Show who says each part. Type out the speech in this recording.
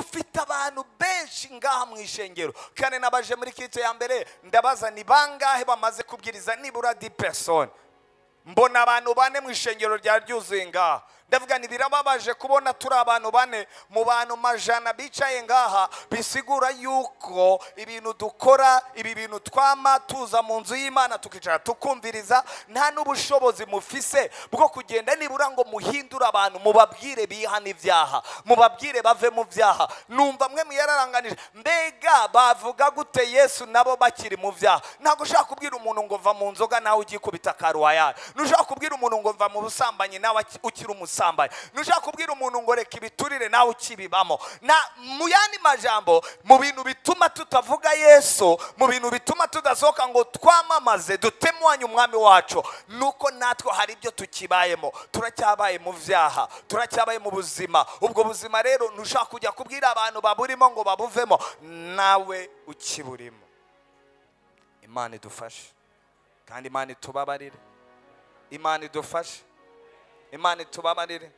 Speaker 1: Dufite abantu benshi ngaha mu ishengero, kandi nabaje muri kito ya mbere ndabaza ni bangahe bamaze kubwiriza nibura 10 personnes. Mbona abantu bane mu ishengero rya ryuzuye ngaha. Ndavuga ni birababaje kubona turi abantu bane mu bantu majana bicaye ngaha, bisigura yuko ibintu dukora, ibi bintu twama tuza mu nzu y'Imana tukicara tukumviriza, nta n'ubushobozi mufise bwo kugenda nibura ngo muhindure abantu, mubabwire bihane ibyaha, mubabwire bave mu byaha. Numva mwe muyararanganije, mbega bavuga gute Yesu nabo bakiri mu byaha? Ntabwo ushaka kubwira umuntu ngo va mu nzoga nawe ugikubita karuwaya, ntushaka kubwira umuntu ngo va mu busambanyi nawe ukiri umusambanyi, ntushaka kubwira umuntu ngo reka ibiturire nawe ukibibamo. Na mu yandi majambo, mu bintu bituma tutavuga Yesu, mu bintu bituma tudasohoka ngo twamamaze dutemwanye umwami wacu, nuko natwe hari ibyo tukibayemo, turacyabaye mu vyaha, turacyabaye mu buzima. Ubwo buzima rero ntushaka kujya kubwira abantu baburimo ngo babuvemo, nawe ukiburimo. Imana idufashe, kandi Imana itubabarire. Imana idufashe, Imana itubabarire.